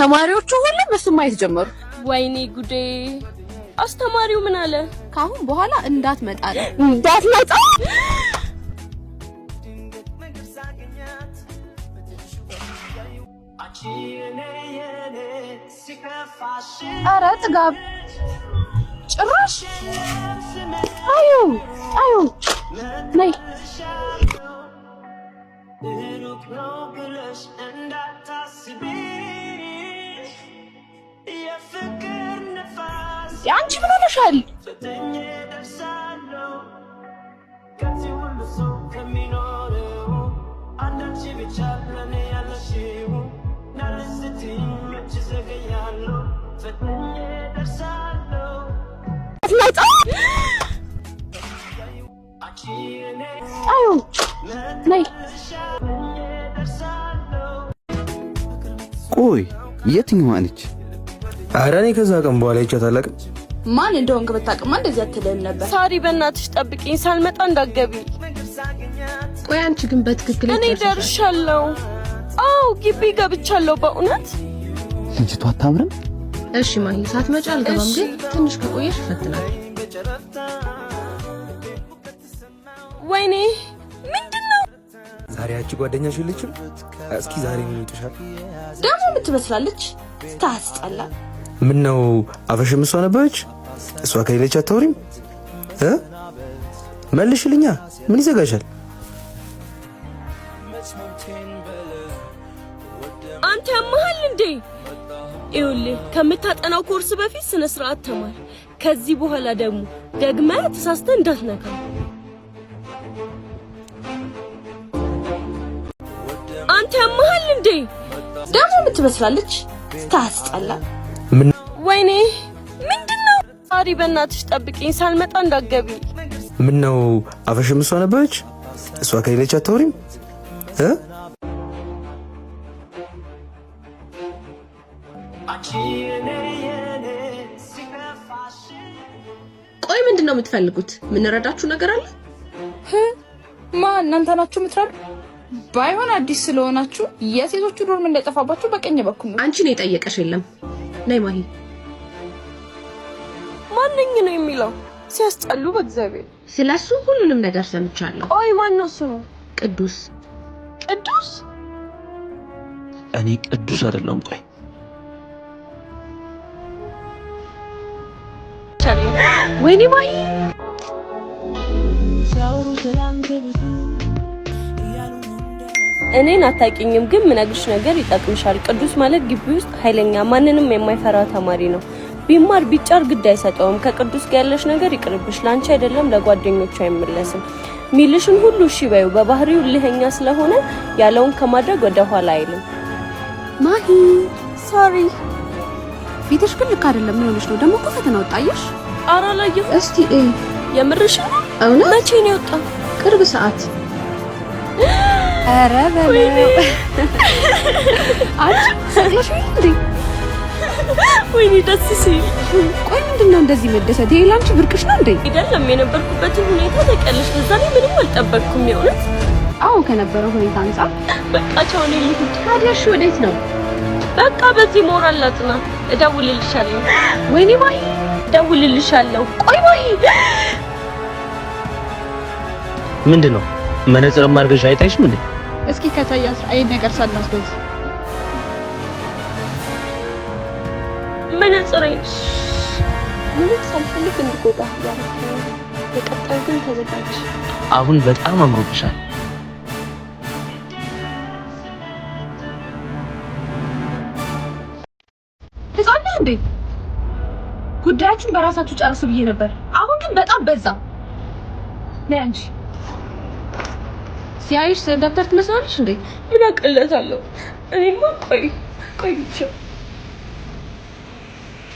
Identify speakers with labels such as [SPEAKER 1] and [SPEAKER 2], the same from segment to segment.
[SPEAKER 1] ተማሪዎቹ ሁሉም እሱን ማየት ጀመሩ።
[SPEAKER 2] ወይኔ ጉዴ! አስተማሪው ምን አለ?
[SPEAKER 1] ከአሁን በኋላ እንዳትመጣ ነው። እንዳትመጣ። ኧረ ጥጋብ ጭራሽ። አዩ አዩ፣ ነይ።
[SPEAKER 3] ሩቅ ነው ብለሽ እንዳታስቢ የፍቅር ንፋስ።
[SPEAKER 1] አንቺ ምን ሆነሻል?
[SPEAKER 3] ፈጥኜ ደርሳለሁ። ከዚህ ሁሉ ሰው ከሚኖረው አንዳንቺ ብቻ ለኔ ያለሽው ናልን ስትይኝ መች ዘገያለሁ፣ ፈጥኜ ደርሳለሁ።
[SPEAKER 1] እንዳትመጣ።
[SPEAKER 3] አንቺ የኔ
[SPEAKER 1] አዩ፣ ነይ።
[SPEAKER 3] ደርሳለሁ።
[SPEAKER 4] ቆይ፣ የትኛዋ ነች?
[SPEAKER 5] ኧረ እኔ ከዛ ቀን በኋላ አይቻት አላውቅም።
[SPEAKER 1] ማን እንደሆንክ ብታውቅማ እንደዚህ አትልህም ነበር።
[SPEAKER 2] ሳሪ፣ በእናትሽ ጠብቂኝ፣ ሳልመጣ እንዳትገቢ።
[SPEAKER 6] ቆይ፣ አንቺ ግን በትክክል
[SPEAKER 2] እኔ ደርሻለሁ። አዎ፣ ግቢ ገብቻለሁ። በእውነት።
[SPEAKER 4] ልጅቷ አታምርም?
[SPEAKER 6] እሺ ማሂ፣ ሳትመጪ አልገባም፣
[SPEAKER 2] እሺ።
[SPEAKER 6] ግን ትንሽ ከቆየሽ እፈትናለሁ።
[SPEAKER 2] ወይኔ፣ ምንድን ነው?
[SPEAKER 5] ዛሬ ያቺ ጓደኛሽ የለችም? እስኪ ዛሬ ምን ይውጥሻል?
[SPEAKER 1] ደግሞ የምትመስላለች፣ ስታስጠላ።
[SPEAKER 5] ምን ነው፣ አፈሽም እሷ ነበረች? እሷ ከሌለች አታወሪም እ? መልሽልኛ፣ ምን ይዘጋሻል?
[SPEAKER 2] አንተ ያመሃል እንዴ? ይኸውልህ፣ ከምታጠናው ኮርስ በፊት ስነ ስርዓት ተማር። ከዚህ በኋላ ደግሞ ደግመህ ተሳስተህ እንዳትነካ። አንተ ያመሃል እንዴ?
[SPEAKER 1] ደግሞ የምትመስላለች፣ ስታስጠላ።
[SPEAKER 5] ምን
[SPEAKER 2] ወይኔ፣ ምንድን ነው? ሳሪ፣ በእናትሽ ጠብቂኝ፣ ሳልመጣ እንዳትገቢ።
[SPEAKER 5] ምን ነው፣ አፈሽም እሷ ነበረች? እሷ ከሌለች አታወሪም እ?
[SPEAKER 3] አንቺ የኔ የኔ ሲከፋሽ
[SPEAKER 6] ቆይ፣ ምንድን ነው የምትፈልጉት? የምንረዳችሁ ነገር አለ?
[SPEAKER 7] ማ እናንተ ናችሁ የምትረዱ? ባይሆን አዲስ ስለሆናችሁ የሴቶቹ dorm እንዳይጠፋባችሁ በቀኝ በኩል ነው።
[SPEAKER 6] አንቺን የጠየቀሽ የለም። ነይ ማሂ።
[SPEAKER 2] ማነኝ ነው የሚለው? ሲያስጠሉ በእግዚአብሔር።
[SPEAKER 6] ስለሱ ሁሉንም ነገር ሰምቻለሁ።
[SPEAKER 2] ቆይ፣ ማነው ስሙ?
[SPEAKER 6] ቅዱስ።
[SPEAKER 2] ቅዱስ?
[SPEAKER 8] እኔ ቅዱስ አይደለሁም። ቆይ።
[SPEAKER 6] ወይኔ ማሂ።
[SPEAKER 3] ሲያወሩ ስላንተ ብዙ
[SPEAKER 2] እኔን አታውቂኝም፣ ግን ምነግርሽ ነገር ይጠቅምሻል። ቅዱስ ማለት ግቢ ውስጥ ኃይለኛ፣ ማንንም የማይፈራ ተማሪ ነው። ቢማር ቢጫር ግድ አይሰጠውም። ከቅዱስ ጋር ያለሽ ነገር ይቅርብሽ። ለአንቺ አይደለም ለጓደኞቹ አይመለስም። ሚልሽን ሁሉ እሺ በይው። በባህሪው እልህኛ ስለሆነ ያለውን ከማድረግ ወደ ኋላ አይልም።
[SPEAKER 1] ማሂ።
[SPEAKER 2] Sorry።
[SPEAKER 1] ፊትሽ ግን ልክ አይደለም። ምን ሆነሽ ነው? ደግሞ እኮ ፈተና ወጣየሽ።
[SPEAKER 2] ኧረ አላየሁም።
[SPEAKER 6] እስቲ እይ።
[SPEAKER 2] የምርሽ ነው?
[SPEAKER 6] እውነት?
[SPEAKER 2] መቼ ነው የወጣው?
[SPEAKER 6] ቅርብ ሰዓት።
[SPEAKER 1] ኧረ በለው፣ አንቺ ሰቅለሽ እንዴ?
[SPEAKER 2] ወይኔ ደስ ሲል።
[SPEAKER 1] ቆይ፣ ምንድን ነው እንደዚህ መደሰት? ይሄ ላንቺ ብርቅሽ ነው እንዴ?
[SPEAKER 2] አይደለም፣ የነበርኩበትን ሁኔታ ታውቂያለሽ። በዛ ላይ ምንም አልጠበቅኩም። የእውነት።
[SPEAKER 1] አዎ፣ ከነበረው ሁኔታ አንጻር።
[SPEAKER 2] በቃ ቻው፣ እኔ ልሂድ።
[SPEAKER 6] ታዲያ እሺ፣ ወዴት ነው?
[SPEAKER 2] በቃ በዚህ ሞራል ላጥና። እደውልልሻለሁ።
[SPEAKER 6] ወይኔ ማሂ።
[SPEAKER 2] እደውልልሻለሁ።
[SPEAKER 6] ቆይ ማሂ።
[SPEAKER 8] ምንድን ነው፣ መነጽር አድርገሽ አይታይሽም እንዴ?
[SPEAKER 7] እስኪ ከታያስ አይን ነገር ሳናስገዝ።
[SPEAKER 2] መነጽሬ። ምንም ሳልፈልግ እንድጎዳ እያደረኩ ነው። የቀጣዩ ግን ተዘጋጅ።
[SPEAKER 8] አሁን በጣም አምሮብሻል።
[SPEAKER 6] ህፃን ነህ እንዴ? ጉዳያችሁን በራሳችሁ ጨርሱ ብዬ ነበር። አሁን ግን በጣም በዛ። ነይ አንቺ። ሲያይሽ ደብተር ትመስላለሽ እንዴ?
[SPEAKER 2] ምን አቅለታለሁ? እኔማ ቆይ ቆይ ብቻ።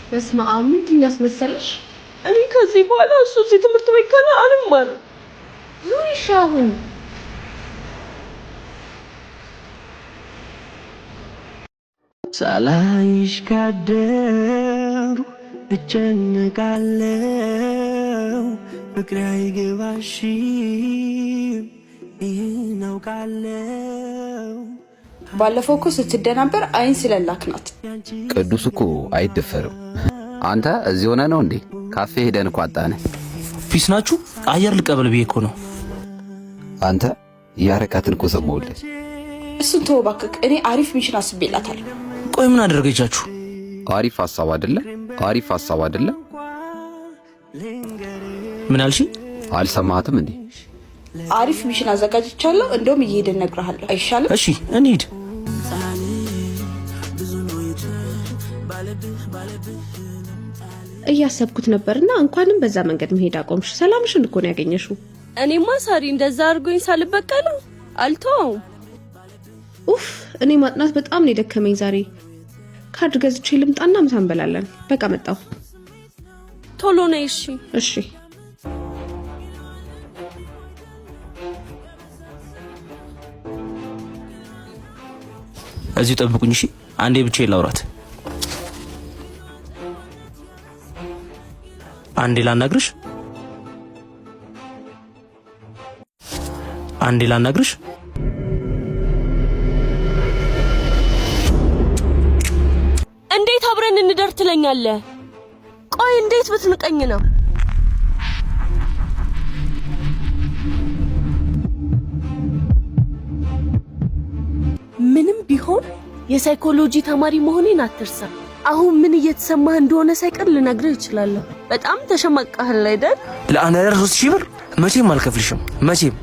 [SPEAKER 6] በስመ አብ፣ ምንድን ነው ያስመሰለሽ?
[SPEAKER 2] እኔ ከዚህ በኋላ እሱ እዚህ ትምህርት ቤት ካለ አልማርም።
[SPEAKER 6] ዙሪ እሺ አሁን።
[SPEAKER 3] ሳላይሽ ካደሩ እጨነቃለው፣ ፍቅሬ አይገባሽም፣ ይህን አውቃለው።
[SPEAKER 7] ባለፈው እኮ ስትደናበር አይን ስለላክ ናት።
[SPEAKER 4] ቅዱስ እኮ አይደፈርም። አንተ እዚህ ሆነ ነው እንዴ? ካፌ ሄደን እኮ አጣንህ።
[SPEAKER 8] Peace ናችሁ? አየር ልቀበል ብዬ እኮ ነው።
[SPEAKER 4] አንተ ያረካትን እኮ ሰማሁልህ።
[SPEAKER 7] እሱን ተወው እባክህ። እኔ አሪፍ mission አስቤላታለሁ።
[SPEAKER 8] ቆይ ምን አደረገቻችሁ?
[SPEAKER 4] አሪፍ ሀሳብ አይደለ? አሪፍ ሀሳብ አይደለ?
[SPEAKER 8] ምን አልሽ?
[SPEAKER 4] አልሰማሃትም እንዴ?
[SPEAKER 7] አሪፍ mission አዘጋጅቻለሁ። እንደውም እየሄድን እነግርሃለሁ። አይሻልም?
[SPEAKER 8] እሺ እንሂድ።
[SPEAKER 1] እያሰብኩት ነበርና እንኳንም በዛ መንገድ መሄድ አቆምሽ። ሰላምሽን እኮ ነው ያገኘሽው።
[SPEAKER 2] እኔማ ሳሪ እንደዛ አድርጎኝ ሳልበቀለው አልተወውም።
[SPEAKER 1] ኡፍ እኔ ማጥናት በጣም ነው የደከመኝ ዛሬ። ካርድ ገዝቼ ልምጣና ምሳ እንበላለን። በቃ መጣሁ።
[SPEAKER 2] ቶሎ ነይ እሺ።
[SPEAKER 1] እሺ።
[SPEAKER 8] እዚሁ ጠብቁኝ እሺ። አንዴ ብቻዬን ላውራት። አንዴ ላናግርሽ። አንዴ ላናግርሽ።
[SPEAKER 2] እንዴት አብረን እንደር ትለኛለህ? ቆይ እንዴት ብትንቀኝ ነው? ምንም ቢሆን የሳይኮሎጂ ተማሪ መሆኔን አትርሳ። አሁን ምን እየተሰማህ እንደሆነ ሳይቀር ልነግርህ እችላለሁ። በጣም ተሸማቀሃል አይደል?
[SPEAKER 5] ለአንድ አዳር 3000 ብር መቼም አልከፍልሽም። መቼም።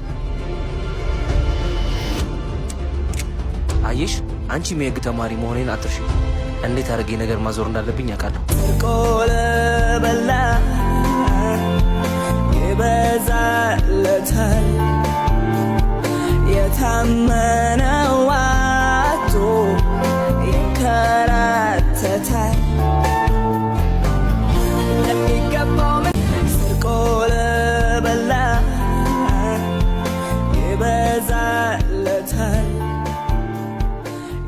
[SPEAKER 5] አየሽ፣ አንቺም የህግ ተማሪ መሆኔን አትርሺ። እንዴት አድርጌ ነገር ማዞር እንዳለብኝ አውቃለሁ።
[SPEAKER 3] ቆለበላ ይበዛለታል የታመነው አጥቶ ይንከራተታል። ለሚገባው ሰርቆ ለበላ ይበዛለታል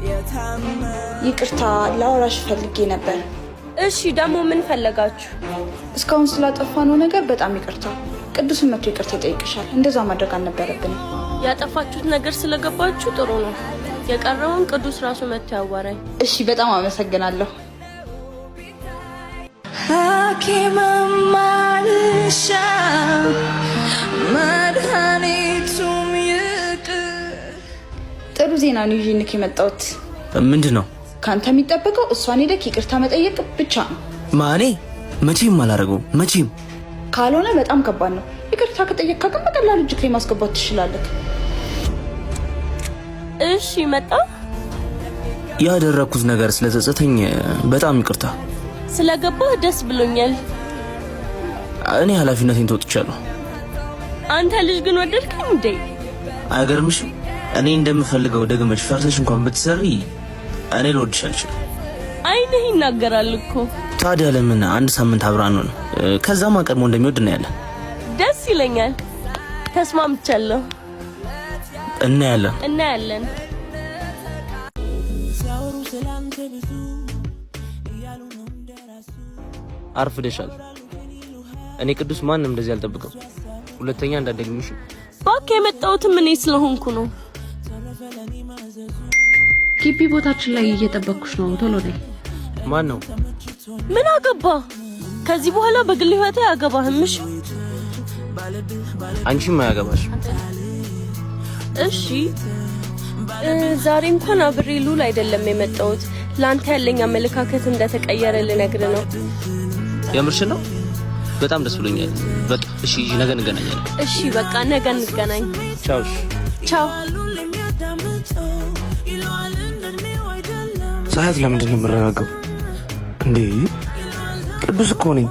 [SPEAKER 3] የታመነ
[SPEAKER 7] ይቅርታ ላወራሽ ፈልጌ ነበር።
[SPEAKER 2] እሺ ደግሞ ምን ፈለጋችሁ?
[SPEAKER 7] እስካሁን ስላጠፋነው ነገር በጣም ይቅርታ። ቅዱስን መቶ ይቅርታ ይጠይቅሻል። እንደዛ ማድረግ አልነበረብንም።
[SPEAKER 2] ያጠፋችሁት ነገር ስለገባችሁ ጥሩ ነው። የቀረውን ቅዱስ ራሱ መጥቶ ያዋራኝ።
[SPEAKER 7] እሺ፣ በጣም አመሰግናለሁ።
[SPEAKER 3] ሐኪምም አልሻም መድኃኒቱም ይቅር።
[SPEAKER 7] ጥሩ ዜና ነው ይዤልክ የመጣሁት።
[SPEAKER 8] ምንድን ነው?
[SPEAKER 7] ከአንተ የሚጠበቀው እሷን ሄደክ ይቅርታ መጠየቅ ብቻ ነው።
[SPEAKER 8] ማኔ መቼም አላደርገውም። መቼም።
[SPEAKER 7] ካልሆነ በጣም ከባድ ነው። ይቅርታ ከጠየቅካ ግን በቀላሉ እጅክ ላይ ማስገባት ትችላለህ።
[SPEAKER 2] እሺ መጣ።
[SPEAKER 8] ያደረግኩት ነገር ስለጸጸተኝ በጣም ይቅርታ።
[SPEAKER 2] ስለገባህ ደስ ብሎኛል።
[SPEAKER 8] እኔ ኃላፊነቴን ተወጥቻለሁ።
[SPEAKER 2] አንተ ልጅ ግን ወደድከኝ እንዴ?
[SPEAKER 8] አይገርምሽም? እኔ እንደምፈልገው ደግመሽ ፈርተሽ እንኳን ብትሰሪ እኔ ልወድሽ አልችልም።
[SPEAKER 2] አይንህ ይናገራል እኮ።
[SPEAKER 8] ታዲያ ለምን አንድ ሳምንት አብረን አንሆንም? ከዛማ ቀድሞ እንደሚወድ እናያለን።
[SPEAKER 2] ደስ ይለኛል። ተስማምቻለሁ።
[SPEAKER 8] እናያለን።
[SPEAKER 2] እናያለን።
[SPEAKER 8] አርፍደሻል። እኔ ቅዱስ ማንም እንደዚህ አልጠብቅም። ሁለተኛ እንዳትደግሚሽ።
[SPEAKER 2] እባክህ የመጣሁትም እኔ ስለሆንኩ ነው።
[SPEAKER 1] ግቢ ቦታችን ላይ እየጠበቅኩሽ ነው። ቶሎ ነይ።
[SPEAKER 8] ማን ነው?
[SPEAKER 2] ምን አገባ? ከዚህ በኋላ በግል ህይወቴ አያገባህም። እሺ
[SPEAKER 8] አንቺም አያገባሽ።
[SPEAKER 2] እሺ። ዛሬ እንኳን አብሬ ሉል አይደለም የመጣሁት። ለአንተ ያለኝ አመለካከት እንደተቀየረ ልነግር ነው።
[SPEAKER 8] የምርሽን ነው? በጣም ደስ ብሎኛል። በቃ እሺ፣ ነገ እንገናኛለን።
[SPEAKER 2] እሺ በቃ ነገ እንገናኝ።
[SPEAKER 8] ቻው። እሺ።
[SPEAKER 2] ቻው።
[SPEAKER 5] ሳያት ለምንድን ነው የምረጋጋው እንዴ? ቅዱስ እኮ ነኝ።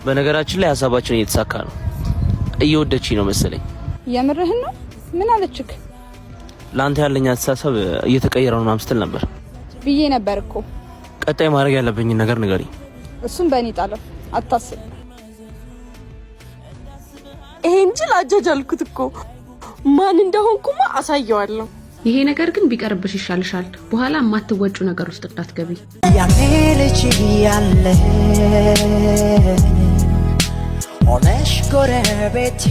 [SPEAKER 8] በነገራችን ላይ ሀሳባችን እየተሳካ ነው። እየወደችኝ ነው መሰለኝ።
[SPEAKER 7] የምርህን ነው? ምን አለችክ?
[SPEAKER 8] ለአንተ ያለኝ አስተሳሰብ እየተቀየረ ነው ምናምን ስትል ነበር።
[SPEAKER 7] ብዬ ነበር እኮ።
[SPEAKER 8] ቀጣይ ማድረግ ያለብኝን ነገር ንገሪኝ።
[SPEAKER 7] እሱም በእኔ ጣለው፣ አታስብ።
[SPEAKER 2] ይሄን ጅል አጃጃልኩት እኮ። ማን እንደሆንኩማ አሳየዋለሁ።
[SPEAKER 1] ይሄ ነገር ግን ቢቀርብሽ ይሻልሻል። በኋላ የማትወጩ ነገር ውስጥ እንዳትገቢ።
[SPEAKER 3] ያኔ ልጅ እያለን ሆነሽ ጎረቤቴ።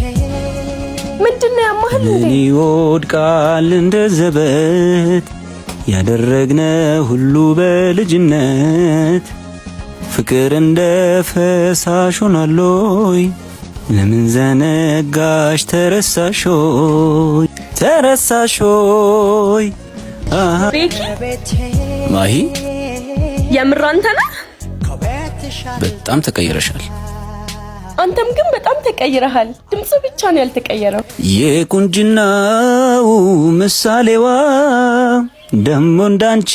[SPEAKER 2] ምንድን ነው ያማህል እንዴ?
[SPEAKER 8] ምን ይወድቃል እንደ ዘበት ያደረግነ ሁሉ በልጅነት፣ ፍቅር እንደ ፈሳሽ ሆኗል። ለምን ዘነጋሽ ተረሳሾይ ተረሳሾይ?
[SPEAKER 2] ቤኪ።
[SPEAKER 8] ማሂ።
[SPEAKER 2] የምር አንተ ነህ?
[SPEAKER 8] በጣም ተቀይረሻል።
[SPEAKER 2] አንተም ግን በጣም ተቀይረሃል። ድምጽ ብቻ ነው ያልተቀየረው።
[SPEAKER 8] የቁንጅናው ምሳሌዋ፣ ደሞ እንዳንቺ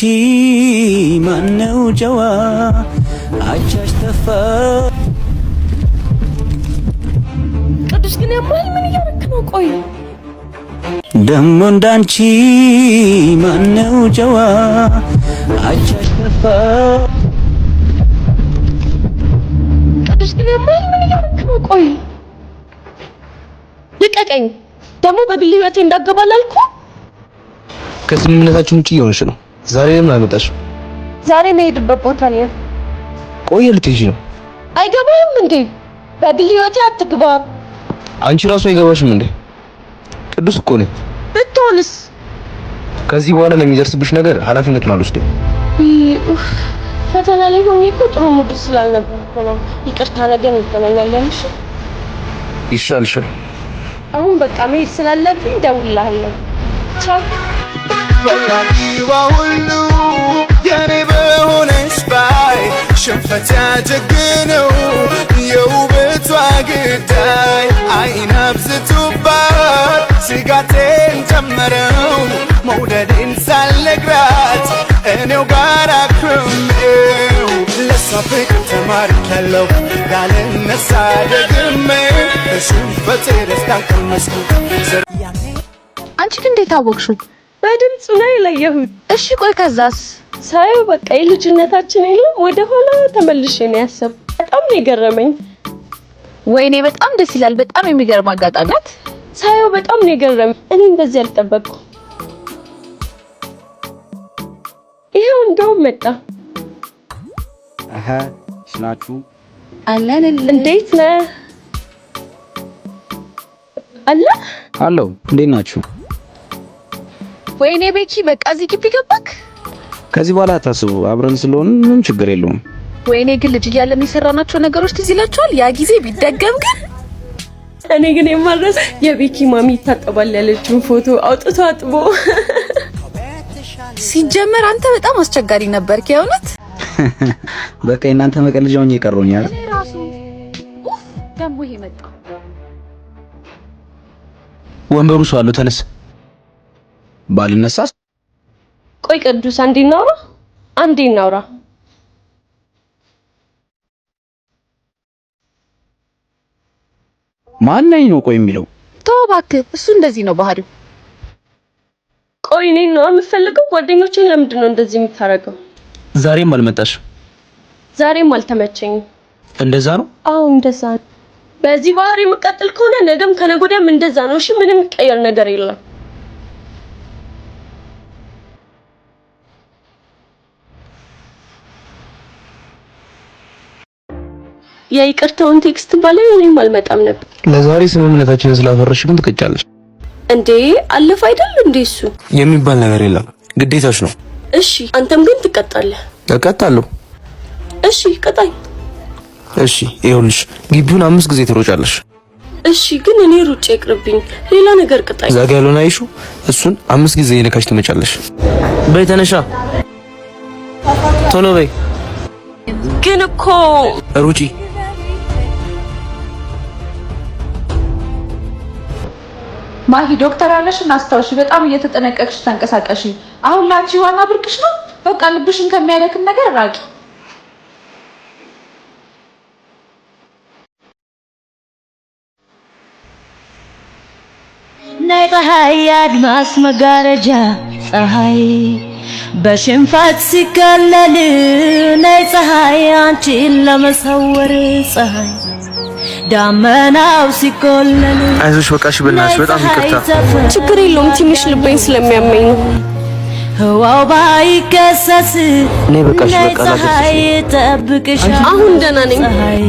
[SPEAKER 8] ማነው ጨዋ፣ አቻሽ ተፋ።
[SPEAKER 2] ቅዱስ ግን ያማህል፣ ምን እያደረክ ነው? ቆይ።
[SPEAKER 8] ደሞ እንዳንቺ ማነው ጨዋ፣ አቻሽ ተፋ።
[SPEAKER 2] ቅዱስ ግን ያማህል፣ ምን እያደረክ ነው? ቆይ፣ ልቀቀኝ። ደግሞ በግል ህይወቴ እንዳገባ አላልኩህ?
[SPEAKER 5] ከስምምነታችን ውጭ እየሆንሽ ነው። ዛሬ ለምን አልመጣሽም?
[SPEAKER 2] ዛሬ መሄድበት ቦታ ነው።
[SPEAKER 5] ቆየ ልትሄጂ ነው?
[SPEAKER 2] አይገባህም እንዴ? በግል ህይወቴ አትግባ።
[SPEAKER 5] አንቺ ራሱ አይገባሽም እንዴ? ቅዱስ እኮ ነኝ።
[SPEAKER 2] ብትሆንስ?
[SPEAKER 5] ከዚህ በኋላ ለሚደርስብሽ ነገር ኃላፊነቱን አልወስድም።
[SPEAKER 2] ኡፍ፣ ፈተና ላይ ሆኜ እኮ ጥሩ mood ስላልነበርኩ ነው። ይቅርታ፣ ነገ እንገናኛለን። እሺ?
[SPEAKER 5] ይሻልሻል።
[SPEAKER 2] አሁን በቃ መሄድ ስላለብኝ እደውልልሃለሁ። ቻው።
[SPEAKER 9] ሁሉ የኔ በሆነች ባይ ሽንፈት ያጀግነው የውበቷ ግዳይ፣ አይን አብዝቶባት ስጋቴን ጨመረው፣ መውደዴን ሳልነግራት እኔው ጋር አክርሜው። ለሷ ፍቅር ተማርኬያለሁ፣ ላልነሳ ደግሜ በሽንፈቴ ደስታን ቀመስኩ።
[SPEAKER 6] አንቺ ግን እንዴት አወቅሽው?
[SPEAKER 2] በድምፁ ነው የለየሁት።
[SPEAKER 6] እሺ ቆይ ከዛስ?
[SPEAKER 2] ሳየው በቃ የልጅነታችን የለም፣ ወደ ኋላ ተመልሼ ነው ያሰብኩት። በጣም ነው የገረመኝ።
[SPEAKER 6] ወይኔ በጣም ደስ ይላል። በጣም የሚገርም አጋጣሚ ናት።
[SPEAKER 2] ሳየው በጣም ነው የገረመኝ። እኔ እንደዚህ አልጠበቅኩም። ይኸው እንደውም መጣ።
[SPEAKER 4] አሀ ስናችሁ።
[SPEAKER 6] አለን።
[SPEAKER 2] እንዴት ነህ? አለ።
[SPEAKER 4] አለው፣ እንዴት ናችሁ?
[SPEAKER 6] ወይኔ ቤኪ፣ በቃ እዚህ ግቢ ገባክ?
[SPEAKER 4] ከዚህ በኋላ አታስቡ፣ አብረን ስለሆን ምንም ችግር የለውም።
[SPEAKER 6] ወይኔ ግን ልጅ እያለን የሰራናቸው ነገሮች ትዝ ይላችኋል? ያ ጊዜ ቢደገም ግን።
[SPEAKER 2] እኔ ግን የማልረሳ የቤኪ ማሚ ይታጠባል ያለችውን ፎቶ አውጥቶ አጥቦ።
[SPEAKER 6] ሲጀመር አንተ በጣም አስቸጋሪ ነበርክ የእውነት።
[SPEAKER 4] በቃ የእናንተ መቀለጃ ሆኜ የቀረሁኝ አይደል?
[SPEAKER 6] እኔ ራሱ ኡፍ፣ ደግሞ ይሄ መጣ።
[SPEAKER 5] ወንበሩ ሰው አለው። ተነስ።
[SPEAKER 4] ባልነሳስ?
[SPEAKER 2] ቆይ ቅዱስ፣ አንዴ እናውራ፣ አንዴ እናውራ።
[SPEAKER 4] ማነኝ ነው ቆይ የሚለው?
[SPEAKER 6] ተው እባክህ፣ እሱ እንደዚህ ነው ባህሪው።
[SPEAKER 2] ቆይ እኔን ነው የምፈልገው? ጓደኞቼን ለምንድን ነው እንደዚህ የምታደርገው?
[SPEAKER 8] ዛሬም አልመጣሽም?
[SPEAKER 2] ዛሬም አልተመቸኝም።
[SPEAKER 8] እንደዛ ነው?
[SPEAKER 2] አዎ እንደዛ ነው። በዚህ ባህሪ የምቀጥል ከሆነ ነገም ከነገ ወዲያም እንደዛ ነው። እሺ፣ ምንም የሚቀየር ነገር የለም። የይቅርታውን text ባላይ እኔም አልመጣም ነበር።
[SPEAKER 5] ለዛሬ ስምምነታችንን ስላፈረስሽ ግን ትቀጫለሽ።
[SPEAKER 2] እንዴ አለፈ አይደል እንዴ እሱ?
[SPEAKER 5] የሚባል ነገር የለም፣ ግዴታሽ ነው።
[SPEAKER 2] እሺ አንተም ግን ትቀጣለህ።
[SPEAKER 5] እቀጣለሁ።
[SPEAKER 2] እሺ ቅጣኝ።
[SPEAKER 5] እሺ ይኸውልሽ፣ ግቢውን 5 ጊዜ ትሮጫለሽ።
[SPEAKER 2] እሺ ግን እኔ ሩጬ ይቅርብኝ፣ ሌላ ነገር ቅጣኝ።
[SPEAKER 5] እዛ ጋ ያለውን አይሹ፣ እሱን 5 ጊዜ የነካሽ ትመጫለሽ።
[SPEAKER 8] በይ ተነሻ፣ ቶሎ በይ።
[SPEAKER 2] ግን እኮ
[SPEAKER 5] ሩጪ።
[SPEAKER 7] ማሂ፣ ዶክተር ያለሽን አስታውሺ። በጣም እየተጠነቀቅሽ ተንቀሳቀሺ። አሁን ላንቺ ዋና ብርቅሽ ነው። በቃ ልብሽን ከሚያደክም ነገር ራቂ።
[SPEAKER 3] ነይ ፀሐይ፣ አድማስ መጋረጃ ፀሐይ በሽንፋት ሲከለል፣ ነይ ፀሐይ አንቺን ለመሰወር ፀሐይ ዳመናው ሲቆለል።
[SPEAKER 5] አይዞሽ በቃ እሺ፣ በእናትሽ በጣም ይቅርታ።
[SPEAKER 2] ችግር የለውም፣ ትንሽ ልቤን ስለሚያመኝ ነው።
[SPEAKER 3] ህዋው ባይከሰስ
[SPEAKER 5] ነይ በቃ እሺ፣
[SPEAKER 3] ነይ
[SPEAKER 5] በቃ
[SPEAKER 3] ፀሐይ
[SPEAKER 5] ላደርስሽ።
[SPEAKER 3] ጠብቅሻል
[SPEAKER 2] አሁን ደህና ነኝ።
[SPEAKER 3] ፀሐይ።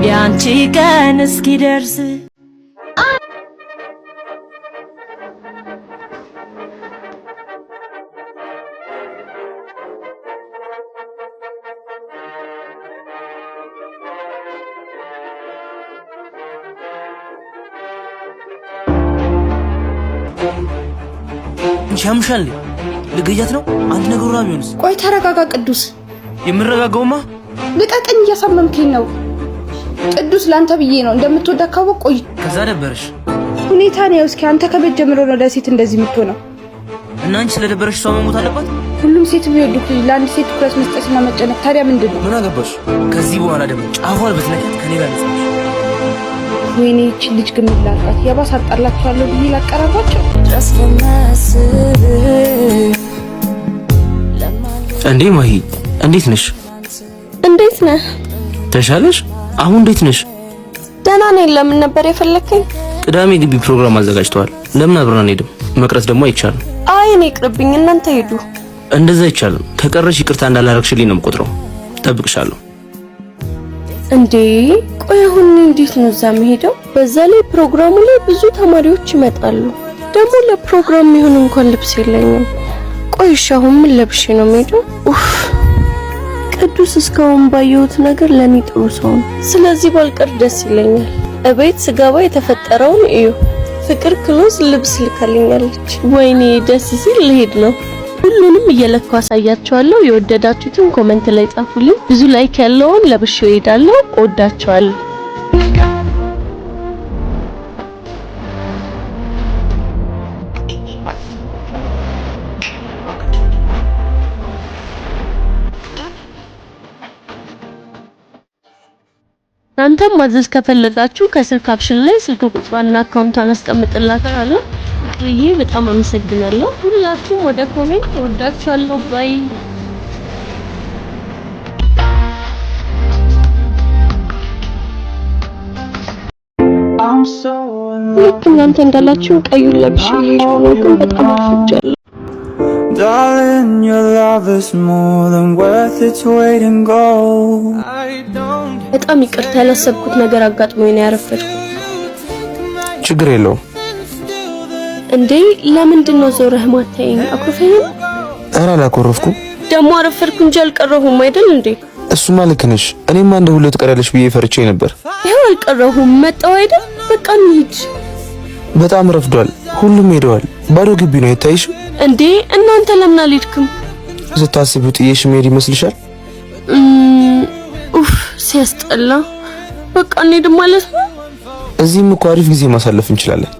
[SPEAKER 3] ያንቺ ቀን እስኪደርስ።
[SPEAKER 8] ያምሻል። ልገያት ነው። አንድ ነገር ቢሆንስ?
[SPEAKER 7] ቆይ ተረጋጋ ቅዱስ።
[SPEAKER 8] የምረጋጋውማ
[SPEAKER 7] ልቀቀኝ፣ እያሳመምከኝ ነው ቅዱስ። ለአንተ ብዬ ነው እንደምትወዳ ካወቅ ቆይ።
[SPEAKER 8] ከዛ ደበረሽ
[SPEAKER 7] ሁኔታ ነው። እስኪ አንተ ከቤት ጀምሮ ነው ለሴት እንደዚህ የምትሆነው?
[SPEAKER 8] እና አንቺ ስለደበረሽ እሷ መሞት አለባት?
[SPEAKER 7] ሁሉም ሴት የሚወዱት ልጅ ለአንድ ሴት ትኩረት መስጠትና መጨነቅ ታዲያ ምንድን ነው?
[SPEAKER 8] ምን አገባሽ? ከዚህ በኋላ ደግሞ ጫፏን ብትነካት ከኔ ጋር ነጻ።
[SPEAKER 7] ወይኔ ይህችን ልጅ ግን ምን ላድርጋት? የባሰ አጣላቸዋለሁ ብዬ ላቀራርባቸው።
[SPEAKER 8] እንዴ ማሂ፣ እንዴት ነሽ?
[SPEAKER 2] እንዴት ነህ?
[SPEAKER 8] ተሻለሽ? አሁን እንዴት ነሽ?
[SPEAKER 2] ደህና ነኝ። ለምን ነበር የፈለከኝ?
[SPEAKER 8] ቅዳሜ ግቢ ፕሮግራም አዘጋጅተዋል። ለምን አብረን አንሄድም? መቅረት ደግሞ አይቻልም።
[SPEAKER 2] አይ እኔ ይቅርብኝ፣ እናንተ ሂዱ።
[SPEAKER 8] እንደዛ አይቻልም። ከቀረሽ ይቅርታ እንዳላረግሽልኝ ነው የምቆጥረው። ጠብቅሻለሁ።
[SPEAKER 2] እንዴ ቆይ አሁን እኔ እንዴት ነው እዛ የምሄደው? በዛ ላይ ፕሮግራሙ ላይ ብዙ ተማሪዎች ይመጣሉ። ደግሞ ለፕሮግራም የሚሆን እንኳን ልብስ የለኝም። ቆይ እሺ አሁን ምን ለብሼ ነው የምሄደው? ኡፍ ቅዱስ እስካሁን ባየሁት ነገር ለኔ ጥሩ ሰው ነው። ስለዚህ ባልቀር ደስ ይለኛል። እቤት ስገባ የተፈጠረውን እዩ። ፍቅር ክሎዝ ልብስ ልካልኛለች። ወይኔ ደስ ሲል ልሄድ ነው። ሁሉንም እየለኩ አሳያችኋለሁ። የወደዳችሁትን comment ላይ ጻፉልኝ። ብዙ like ያለውን ለብሼው እሄዳለሁ። እወዳችኋለሁ። እናንተም ማዘዝ ከፈለጋችሁ ከስር caption ላይ ስልክ ቁጥሯንና account ቷን አስቀምጥላችኋለሁ። ፍቅርዬ በጣም አመሰግናለሁ። ሁላችሁም ወደ comment እወዳችኋለሁ። Bye። ልክ እናንተ እንዳላችሁ ቀዩን ለብሼ እየሄድኩ ነው፣ ግን በጣም አርፍጃለሁ።
[SPEAKER 9] Darling, your love is more than worth its weight in gold.
[SPEAKER 2] በጣም ይቅርታ፣ ያላሰብኩት ነገር አጋጥሞኝ ነው ያረፈድኩት።
[SPEAKER 5] ችግር የለውም።
[SPEAKER 2] እንዴ ለምንድን ነው ዞረህ ማታየኝ? አኩርፈኝ ነው?
[SPEAKER 5] ኧረ አላኮረፍኩም።
[SPEAKER 2] ደግሞ አረፈድኩ እንጂ አልቀረሁም አይደል እንዴ?
[SPEAKER 5] እሱማ ልክ ነሽ። እኔማ እንደ ሁለት ትቀሪያለሽ ብዬ ፈርቼ ነበር።
[SPEAKER 2] ይኸው አልቀረሁም፣ መጣሁ አይደል? በቃ እንሂድ።
[SPEAKER 5] በጣም ረፍዷል። ሁሉም ሄደዋል። ባዶ ግቢ ነው አይታይሽም?
[SPEAKER 2] እንዴ እናንተ ለምን አልሄድክም?
[SPEAKER 5] ስታስቢው ጥዬሽ መሄድ ይመስልሻል?
[SPEAKER 2] ኡፍ ሲያስጠላ። በቃ እንሂድ ማለት ነው።
[SPEAKER 5] እዚህም እኮ አሪፍ ጊዜ ማሳለፍ እንችላለን።